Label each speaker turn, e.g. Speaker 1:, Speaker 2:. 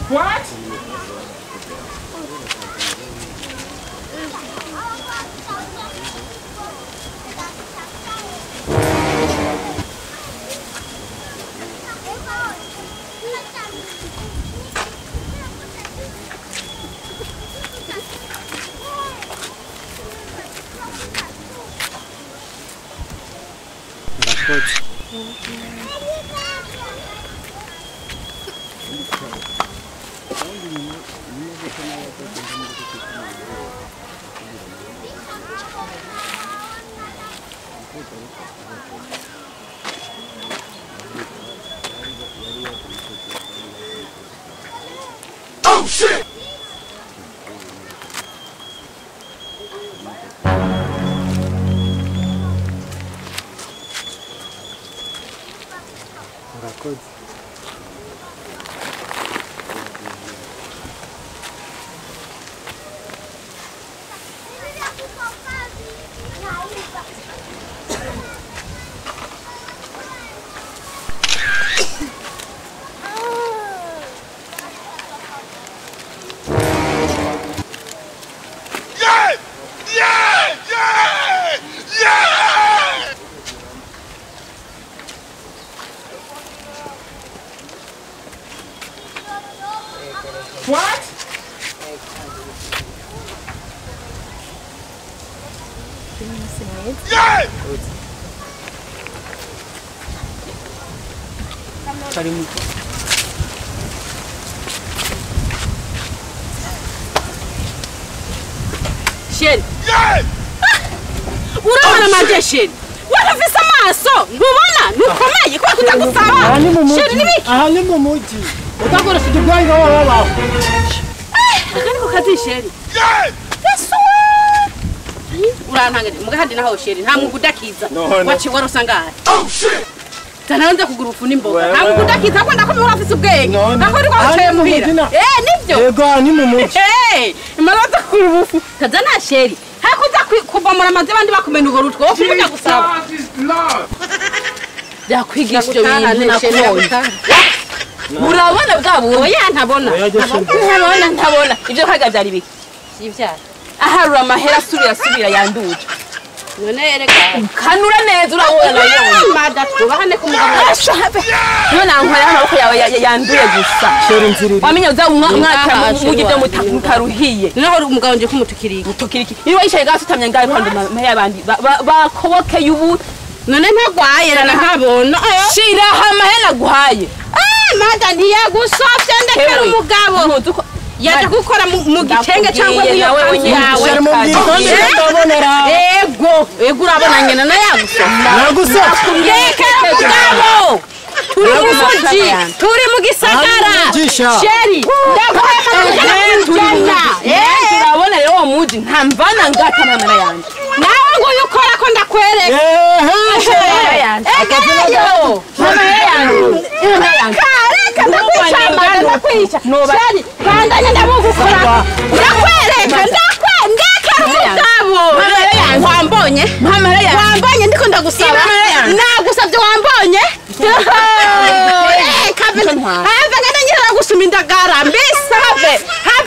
Speaker 1: What?
Speaker 2: Backwards.
Speaker 1: Oh shit!
Speaker 2: Murakoze.
Speaker 1: Yeah! Yeah! Yeah! Yeah! What? Yeah!
Speaker 3: Sheri.
Speaker 1: Yeah!
Speaker 3: Urabona manje Sheri. Warafise amaso ntubona ntukomeye kubera kutagusaba. Sheri nibiki?
Speaker 2: Aha ni mu muji. Utakoresheje ubwanwa wabaho.
Speaker 3: Aka niko kazi Sheri.
Speaker 1: Yeah!
Speaker 3: Yesu. Urantanganye mugahandi naho Sheri nta mwuga udakiza. Waci warosangaye.
Speaker 1: Oh shit!
Speaker 3: Tanaanza kugura ufu n'imboga. Nta mwuga udakiza kwenda ko urafise ubwenge. Nako uri kwacaye muhira. Eh nibyo.
Speaker 2: Yego ni mu muji.
Speaker 3: Eh imaraza kugura ubufu. Tazana Sheri. Hakuza kubomora amazi abandi bakumena ugo rutwo kuja gusaba. Byakwigisha ibyo bintu nakubonye. Urabona bwabo oya ntabona. Ntabona ntabona. Ibyo kaga byari biki? Ivyara. Aharura amahera asubira yanduje. None erega kanura neza urabona yone. Mada twubahane ku mugabo. None ankorera amaboko yawe yanduye gusa.
Speaker 2: Sheri nziriri.
Speaker 3: Wamenye uza umwaka mugi byo mutaruhiye. Noneho umugabo nje kumutukiriki. Mutukiriki. Iyo wicaye gaso utamye ngaye kwanda amahera y'abandi bakobokeye ubu. None ntagwaye ntabona. Shiraho amahera guhaye. Mada ntiyagusofye ndekera umugabo. Yaje gukora mu gitenge cyangwa mu yawe. Ego, ego urabona nyina na yagusofye.
Speaker 2: Nagusofye.
Speaker 3: Ndekera umugabo. Turi mu muji, turi mu gisagara. Sheri, ndaguhaye amahera. Urabona rero uwo muji nta mvana ngata n'amahera yanjye. Nawe nguyu ukora ko ndakwereka. Egeyo. Amahera yanjye. Reka ndakwica amahera ndakwica. Sheri, bandanya ndabugukora. Ndakwereka ndakwereka umugabo. Wambonye? Wambonye ndiko ndagusaba. Nagusabye wambonye? Have ngana nyira gusuma indagara mbese have